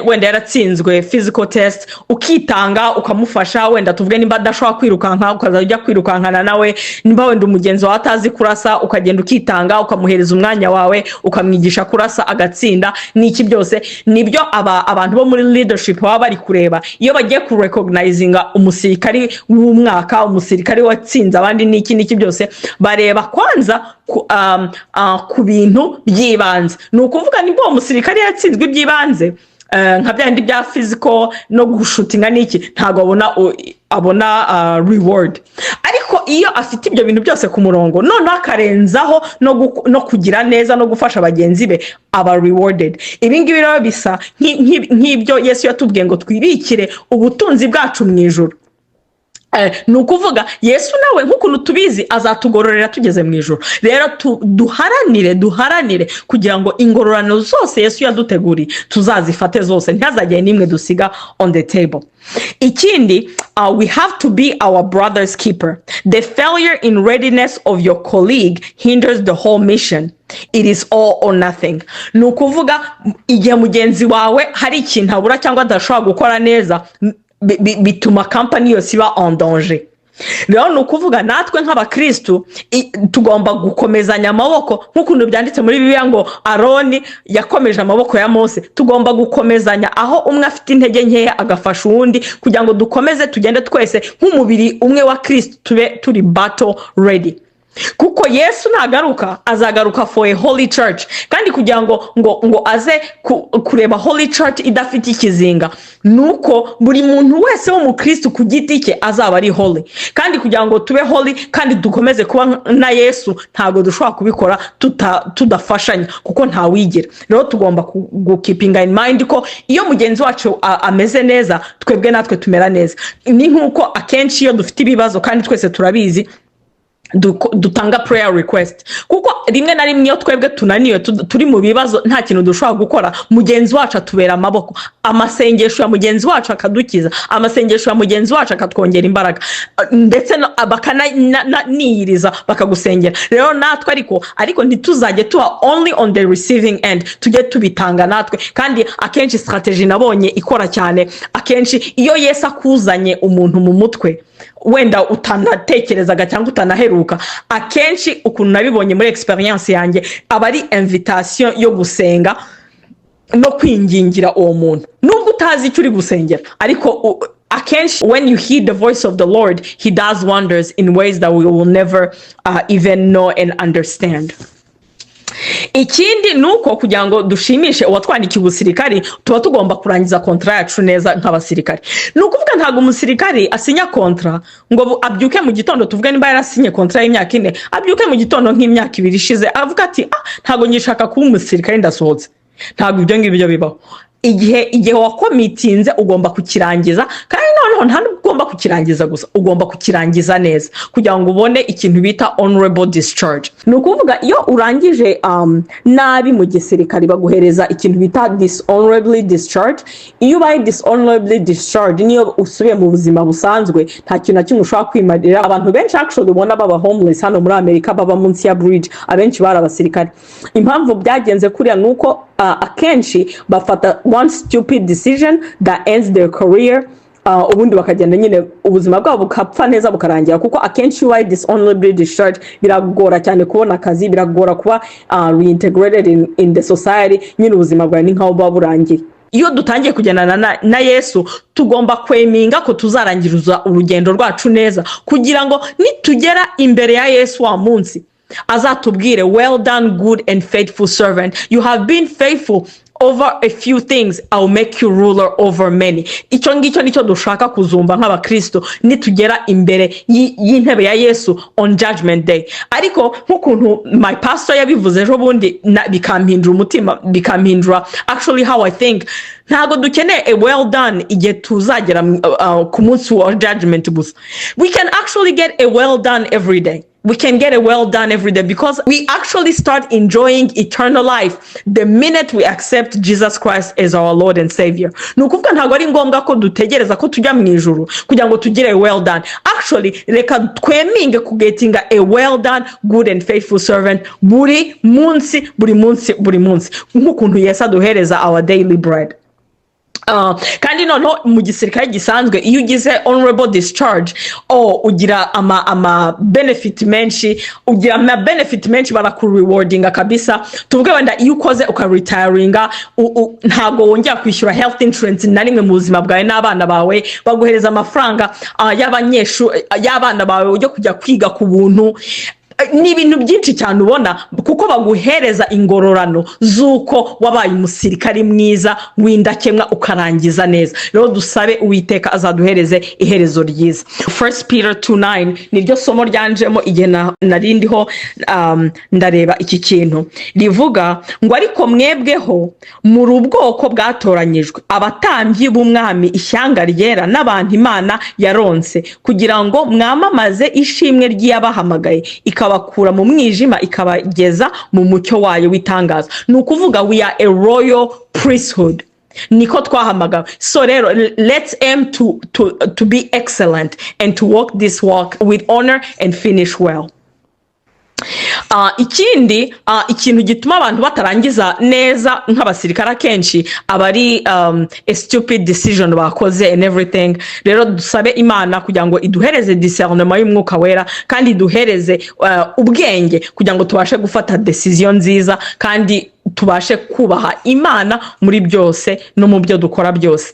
wenda yaratsinzwe physical test, ukitanga ukamufasha. Wenda tuvuge nimba adashobora kwirukanka, ukazajya ujya kwirukankana nawe. Nimba wenda umugenzi wawe atazi kurasa, ukagenda ukitanga, ukamuhereza umwanya wawe, ukamwigisha kurasa agatsinda n'iki byose. Nibyo abantu bo muri leadership baba bari kureba iyo bagiye kurecognizinga umusirikari w'umwaka, umusirikari watsinze abandi n'iki n'iki byose. Bareba kwanza ku bintu by'ibanze. Ni ukuvuga nimba uwo musirikari yatsinzwe iby'ibanze, nka bya bindi bya physical no gushootinga n'iki, ntabwo abona reward. Ariko iyo afite ibyo bintu byose ku murongo, noneho akarenzaho no kugira neza no gufasha bagenzi be, aba rewarded. Ibi ngibi rero bisa nk'ibyo Yesu yatubwiye ngo twibikire ubutunzi bwacu mu ijuru. Ni ukuvuga Yesu nawe nk'ukuntu tubizi azatugororera tugeze mu ijoro. Rero duharanire kugira ngo ingororano zose Yesu yaduteguriye tuzazifate zose, ntihazagire n'imwe dusiga on the table. Ikindi, we have to be our brother's keeper. The failure in readiness of your colleague hinders the whole mission. It is all or nothing. Ni ukuvuga igihe mugenzi wawe hari ikintu abura cyangwa adashobora gukora neza, bituma kampani yose iba en danger. Rero ni ukuvuga natwe nk'abakirisitu tugomba gukomezanya amaboko, nk'ukuntu byanditse muri Bibiliya ngo Aroni yakomeje amaboko ya Mose. Tugomba gukomezanya, aho umwe afite intege nkeya agafasha uwundi, kugira ngo dukomeze tugende twese nk'umubiri umwe wa Kirisitu, tube turi battle ready. Kuko Yesu nagaruka, azagaruka for a holy church. Kandi kugira ngo aze kureba holy church idafite ikizinga, nuko buri muntu wese w'umukristu ku giti cye azaba ari holy. Kandi kugira ngo tube holy kandi dukomeze kuba na Yesu, ntabwo dushobora kubikora tudafashanya, kuko ntawigira. Rero tugomba gukeepinga in mind ko iyo mugenzi wacu ameze neza, twebwe natwe tumera neza. Ni nk'uko akenshi iyo dufite ibibazo, kandi twese turabizi, dutanga prayer request, kuko rimwe na rimwe iyo twebwe tunaniwe, turi mu bibazo, nta kintu dushobora gukora, mugenzi wacu atubera amaboko. Amasengesho ya mugenzi wacu akadukiza, amasengesho ya mugenzi wacu akatwongera imbaraga, ndetse bakananiyiriza bakagusengera. Rero natwe ariko ntituzajye tuba only on the receiving end, tujye tubitanga natwe. Kandi akenshi strategy nabonye ikora cyane, akenshi iyo Yesu akuzanye umuntu mu mutwe wenda utanatekerezaga cyangwa utanaheruka, akenshi ukuntu nabibonye muri experience yanjye, aba ari invitation yo gusenga no kwingingira uwo muntu, nubwo utazi icyo uri gusengera. Ariko akenshi when you hear the voice of the Lord, he does wonders in ways that we will never even know and understand. Ikindi ni uko kugira ngo dushimishe uwatwandikiye ubusirikari, tuba tugomba kurangiza contrat yacu neza nk'abasirikari. Ni ukuvuga, ntabwo umusirikari asinya contrat ngo abyuke mu gitondo, tuvuge niba yarasinye contrat y'imyaka 4, abyuke mu gitondo nk'imyaka 2 ishize avuga ati: "Ah, ntabwo ngishaka kuba umusirikari, ndasohotse." Ntabwo ibyo ngibyo bibaho. Igihe wacommittinze ugomba kukirangiza. Kandi noneho nta nubwo ugomba kukirangiza gusa, ugomba kukirangiza neza kugira ngo ubone ikintu bita honorable discharge. Ni ukuvuga, iyo urangije nabi mu gisirikare, baguhereza ikintu bita dishonorably discharge. Iyo ubaye dishonorably discharge, niyo usubiye mu buzima busanzwe, nta kintu na kimwe ushobora kwimarira. Abantu benshi actually ubona baba homeless hano muri Amerika, baba munsi ya bridge, abenshi bari abasirikare. Impamvu byagenze kuriya ni uko akenshi bafata one stupid decision that ends their career, ubundi bakagenda nyine, ubuzima bwabo bukapfa neza bukarangira. Kuko akenshi iyo ubaye dishonorably discharged, biragora cyane kubona akazi, biragora kuba reintegrated in the society. Nyine ubuzima bwawe ni nkaho buba burangiye. Iyo dutangiye kugendana na Yesu, tugomba kwaiminga ko tuzarangiriza urugendo rwacu neza, kugira ngo nitugera imbere ya Yesu wa munsi, azatubwire: "Well done, good and faithful servant. You have been faithful over a few things, I will make you ruler over many." Icyo ngicyo nicyo dushaka kuzumva nk'abakristo nitugera imbere y'intebe ya Yesu on Judgment Day. Ariko nk'ukuntu my pastor yabivuze ejo bundi, bikampindura umutima, bikampindura actually how I think, ntabwo dukeneye a well done igihe tuzagera ku munsi wa judgment gusa. We can actually get a well done every day. We can get a well done every day because we actually start enjoying eternal life the minute we accept Jesus Christ as our Lord and Savior. Ni ukuvuga, ntabwo ari ngombwa ko dutegereza ko tujya mu ijuru kugira ngo tugire a well done. Actually, reka twaiminge kugettinga a well done, good and faithful servant buri munsi, buri munsi, buri munsi, nk'ukuntu Yesu aduhereza our daily bread. Kandi noneho mu gisirikare gisanzwe, iyo ugize honorable discharge, oh, ugira ama benefit menshi, ugira ama benefit menshi, barakurewardinga kabisa. Tuvuge wenda iyo ukoze ukaretiringa, ntabwo wongera kwishyura health insurance na rimwe mu buzima bwawe n'abana bawe. Baguhereza amafaranga y'abanyeshuri, y'abana bawe yo kujya kwiga ku buntu. Ni ibintu byinshi cyane ubona, kuko baguhereza ingororano z'uko wabaye umusirikari mwiza w'indakemwa, ukarangiza neza. Rero dusabe Uwiteka azaduhereze iherezo ryiza. First Peter 2:9 niryo somo ryanjemo igihe nari ndiho ndareba iki kintu. Rivuga ngo: "Ariko mwebweho muri ubwoko bwatoranyijwe, abatambyi b'umwami, ishyanga ryera n'abantu Imana yaronse, kugira ngo mwamamaze ishimwe ry'iyabahamagaye ikabakura mu mwijima ikabageza mu mucyo wayo w'itangaza." Ni ukuvuga, we are a royal priesthood, niko twahamagawe. So rero let's aim to be excellent and to walk this walk with honor and finish well. Ikindi ikintu gituma abantu batarangiza neza nk'abasirikare, akenshi aba ari a stupid decision bakoze and everything. Rero dusabe Imana kugira ngo iduhereze discernement y'Umwuka Wera, kandi iduhereze ubwenge kugira ngo tubashe gufata decision nziza, kandi tubashe kubaha Imana muri byose no mu byo dukora byose.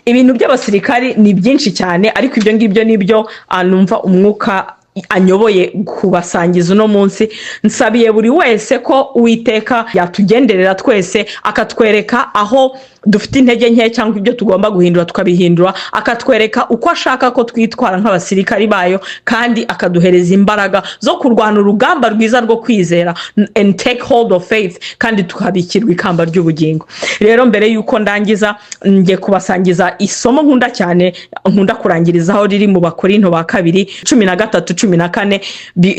Ibintu by'abasirikari ni byinshi cyane, ariko ibyo ngibyo nibyo numva Umwuka Anyoboye kubasangiza uno munsi. Nsabiye buri wese ko Uwiteka yatugenderera twese, akatwereka aho dufite intege nke cyangwa ibyo tugomba guhindura tukabihindura, akatwereka uko ashaka ko twitwara nk'abasirikari bayo, kandi akaduhereza imbaraga zo kurwana urugamba rwiza rwo kwizera and take hold of faith, kandi tukabikirwa ikamba ry'ubugingo. Rero mbere y'uko ndangiza, ngiye kubasangiza isomo nkunda cyane, nkunda kurangirizaho, riri mu Bakorinto ba Kabiri 13, 14,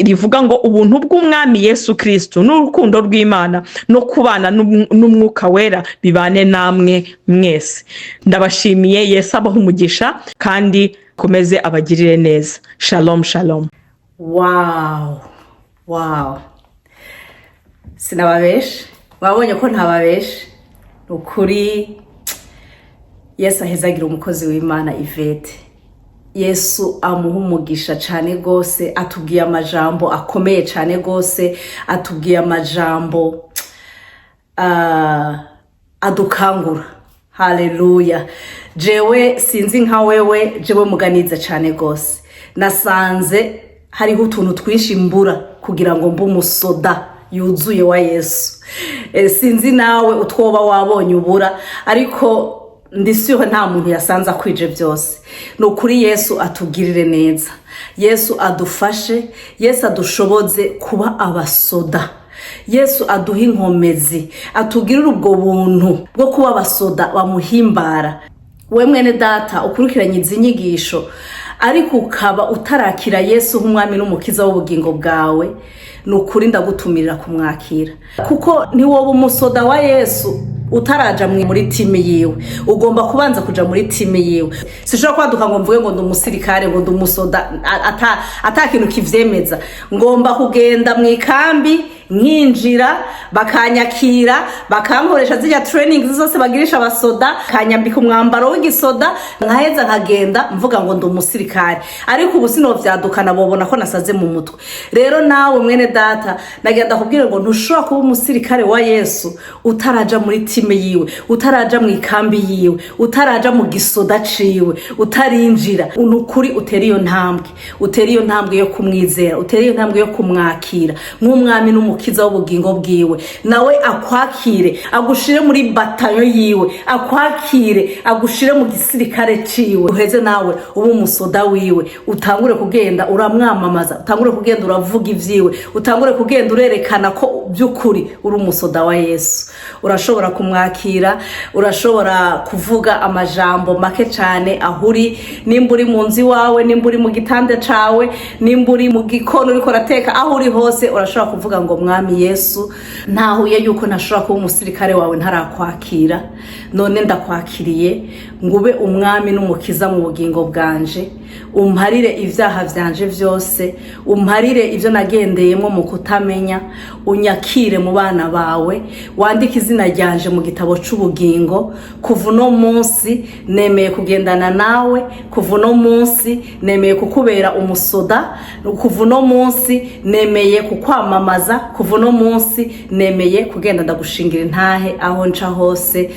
rivuga ngo: "Ubuntu bw'Umwami Yesu Kirisitu n'urukundo rw'Imana no kubana n'Umwuka Wera bibane namwe mwese." Ndabashimiye. Yesu abaha umugisha kandi akomeze abagirire neza. Shalom, shalom. Wow, sinababeshe, wabonye ko ntababeshe. Ni ukuri, Yesu ahezagira umukozi w'Imana Yvette. Yesu amuha umugisha cyane rwose. Atubwiye amajambo akomeye cyane rwose, atubwiye amajambo adukangura. Haleluya! Jewe sinzi nka wewe, jewe muganize cyane rwose. Nasanze hariho utuntu twinshi mbura kugira ngo mbe umusoda yuzuye wa Yesu. Sinzi nawe utwoba wabonye ubura, ariko ndisiho nta muntu yasanze akwije byose. Ni ukuri, Yesu atugirire neza, Yesu adufashe, Yesu adushoboze kuba abasoda. Yesu aduhe inkomezi, atugirire ubwo buntu bwo kuba abasoda bamuhimbara. We mwene data ukurikiranye izi nyigisho, ariko ukaba utarakira Yesu nk'Umwami n'Umukiza w'ubugingo bwawe, ni ukuri ndagutumirira kumwakira, kuko ntiwoba umusoda wa Yesu utaraja muri team yiwe. Ugomba kubanza kuja muri team yiwe. Sinshobora kwaduka ngo mvuge ngo ndi umusirikare, ngo ndi umusoda, ata kintu kivyemeza. Ngomba kugenda mu ikambi, nkinjira, bakanyakira, bakankoresha zirya training zose bagirisha abasoda, kanyambika umwambaro w'igisoda, nkaheza nkagenda mvuga ngo ndi umusirikare. Ariko ubu sinovyadukana, bobona ko nasaze mu mutwe. Rero nawe mwene data, nagenda kubwira ngo ntushobora kuba umusirikare wa Yesu utaraja muri team yiwe, utaraja mu ikambi yiwe, utaraja mu gisoda ciwe, utarinjira. Ni ukuri, utera iyo ntambwe, utera iyo ntambwe yo kumwizera, utera iyo ntambwe yo kumwakira nk'Umwami n'Umukiza w'ubugingo bwiwe, nawe akwakire, agushire muri batayo yiwe, akwakire, agushire mu gisirikare ciwe, uheze nawe ube umusoda wiwe, utangure kugenda uramwamamaza, utangure kugenda uravuga ivyiwe, utangure kugenda urerekana ko by'ukuri uri umusoda wa Yesu. Urashobora kumwakira, urashobora kuvuga amajambo make cyane aho uri, nimba uri mu nzu iwawe, nimba uri mu gitanda cawe, nimba uri mu gikoni uriko urateka, aho uri hose urashobora kuvuga ngo: "Mwami Yesu, ntahuye yuko ntashobora kuba umusirikare wawe ntarakwakira. None ndakwakiriye ngo ube Umwami n'Umukiza mu bugingo bwanje. Umparire ibyaha byanje byose, umparire ibyo nagendeyemo mu kutamenya, unyakire mu bana bawe, wandike izina ryanje mu gitabo c'ubugingo. Kuva uno munsi nemeye kugendana nawe, kuva uno munsi nemeye kukubera umusoda, kuva uno munsi nemeye kukwamamaza, kuva uno munsi nemeye kugenda ndagushingira intahe aho nca hose.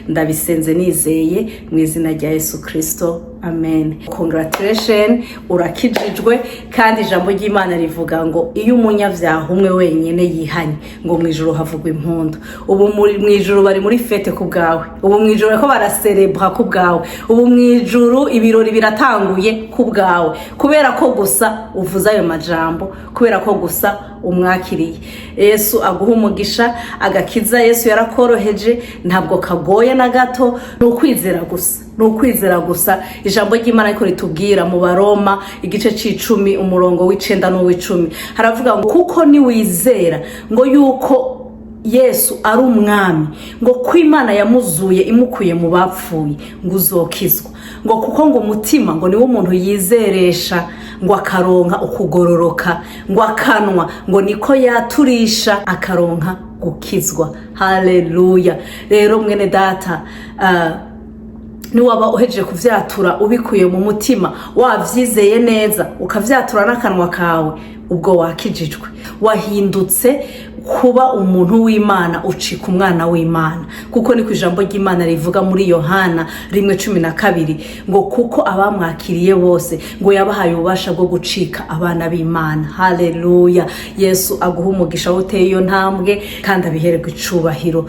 Ndabisenze nizeye mu izina rya Yesu Kirisito, amen." Congratulation, urakijijwe. Kandi ijambo ry'Imana rivuga ngo iyo umunyabyaha umwe wenyine yihanye, ngo mu ijuru havugwa impundu. Ubu mu ijuru bari muri fête ku bwawe, ubu mu ijuru bariko baraserebra ku bwawe, ubu mu ijuru ibirori biratanguye ku bwawe, kubera ko gusa uvuze ayo majambo, kubera ko gusa umwakiriye. Yesu aguha umugisha. Agakiza Yesu yarakoroheje, ntabwo kagoye na gato, ni ukwizera gusa, ni ukwizera gusa. Ijambo ry'Imana ariko ritubwira mu Baroma igice c'icumi, umurongo w'icenda n'uw'icumi, haravuga ngo: "Kuko niwizera ngo yuko Yesu ari Umwami, ngo ko Imana yamuzuye imukuye mu bapfuye, ngo uzokizwa." Ngo kuko ngo umutima ngo niwo umuntu yizeresha ngo akaronka ukugororoka, ngo akanwa ngo niko yaturisha akaronka gukizwa. Haleluya! Rero mwene data, niwaba uhejeje kuvyatura ubikuye mu mutima, wavyizeye neza, ukavyatura n'akanwa kawe, ubwo wakijijwe, wahindutse. Kuba umuntu w'Imana, ucika umwana w'Imana, kuko ni ku ijambo ry'Imana rivuga muri Yohana 1:12 ngo kuko abamwakiriye bose ngo yabahaye ububasha bwo gucika abana b'Imana. Haleluya! Yesu aguha umugisha aho uteye iyo ntambwe kandi abihererwa icubahiro.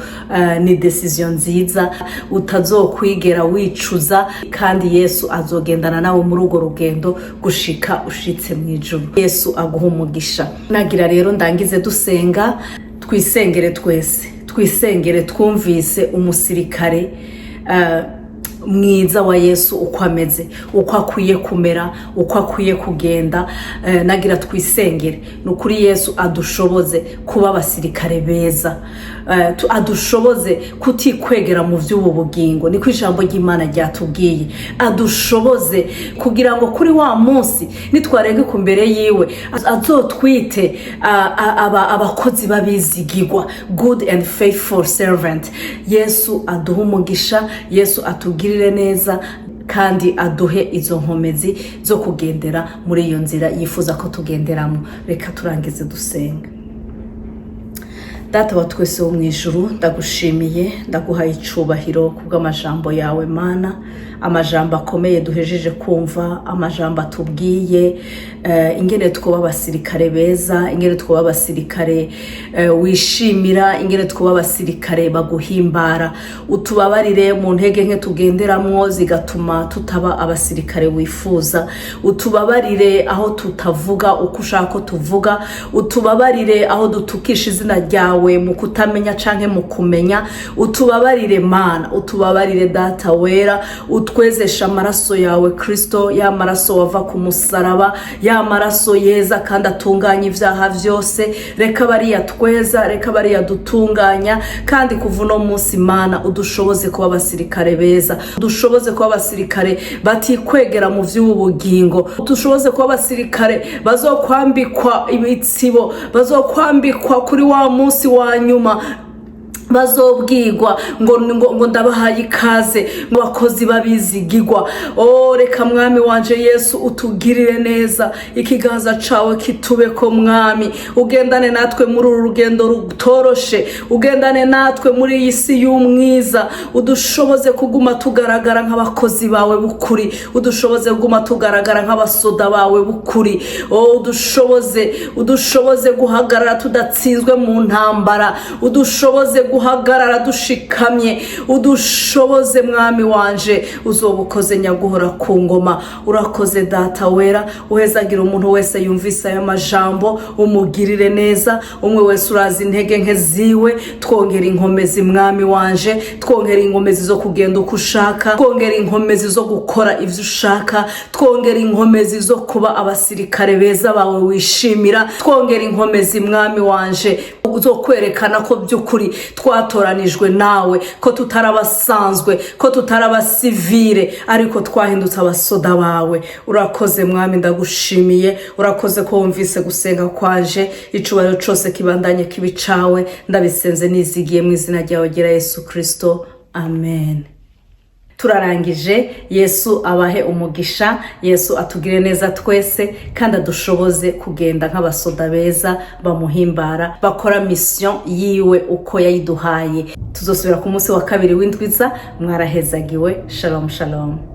Ni décision nziza utazokwigera wicuza, kandi Yesu azogendana nawe muri urwo rugendo gushika ushitse mu ijuru. Yesu aguha umugisha. Nagira rero ndangize dusenga, twisengere twese, twisengere. Twumvise umusirikare mwiza wa Yesu uko ameze, uko akwiye kumera, uko akwiye kugenda. Nagira twisengere. Ni ukuri, Yesu adushoboze kuba abasirikare beza, adushoboze kutikwegera mu by'ubu bugingo, niko ijambo ry'Imana ryatubwiye. Adushoboze kugira ngo kuri wa munsi nitwarenga ku mbere yiwe azotwite abakozi b'abizigigwa, good and faithful servant. Yesu aduhe umugisha, Yesu atugirire neza kandi aduhe izo nkomezi zo kugendera muri iyo nzira yifuza ko tugenderamo. Reka turangize dusenga. Data wa twese wo mu ijuru, ndagushimiye, ndaguhaye icubahiro kubw'amajambo yawe Mana, amajambo akomeye duhejeje kumva, amajambo atubwiye ingene twuba abasirikare beza, ingene twuba abasirikare wishimira, ingene twuba abasirikare baguhimbara. Utubabarire mu ntege nke tugenderamwo zigatuma tutaba abasirikare wifuza. Utubabarire aho tutavuga uko ushaka ko tuvuga. Utubabarire aho dutukisha izina ryawe mu kutamenya canke mu kumenya. Utubabarire Mana, utubabarire Data wera. Utwezesha amaraso yawe Kristo, ya maraso wava ku musaraba, ya maraso yeza kandi atunganya ibyaha byose. Reka bariya tweza, reka bariya dutunganya. Kandi kuva uno munsi Mana, udushoboze kuba abasirikare beza, udushoboze kuba abasirikare batikwegera mu by'ubu bugingo, udushoboze kuba abasirikare bazokwambikwa ibitsibo, bazokwambikwa kuri wa munsi wa nyuma, bazobwirwa ngo ndabahaye ikaze mu bakozi babizigigwa. O reka Mwami wanje Yesu utugirire neza, ikiganza cawe kitubeko Mwami, ugendane natwe muri uru rugendo rutoroshe, ugendane natwe muri iyi si y'umwiza. Udushoboze kuguma tugaragara nk'abakozi bawe b'ukuri, udushoboze kuguma tugaragara nk'abasoda bawe b'ukuri. O udushoboze guhagarara tudatsinzwe mu ntambara, udushoboze guhagarara dushikamye. Udushoboze Mwami wanje, uzoba ukoze nyaguhora ku ngoma. Urakoze Data wera. Uhezagira umuntu wese yumvise aya majambo, umugirire neza. Umwe wese urazi intege nke ziwe. Twongera inkomezi Mwami wanje, twongera inkomezi zo kugenda uko ushaka, twongera inkomezi zo gukora ibyo ushaka, twongera inkomezi zo kuba abasirikare beza bawe wishimira, twongera inkomezi Mwami wanje zo kwerekana ko by'ukuri twatoranijwe nawe, ko tutari abasanzwe, ko tutari abasivire, ariko twahindutse abasoda bawe. Urakoze Mwami, ndagushimiye. Urakoze ko wumvise gusenga kwanje. Icubahiro cose kibandanye kibi cawe. Ndabisenze nizigiye mu izina ryawe ryera Yesu Kristo, amen. Turarangije. Yesu abahe umugisha, Yesu atugire neza twese kandi adushoboze kugenda nk'abasoda beza bamuhimbara, bakora mission yiwe uko yayiduhaye. Tuzosubira ku munsi wa kabiri w'indwiza. Mwarahezagiwe. Shalom shalom.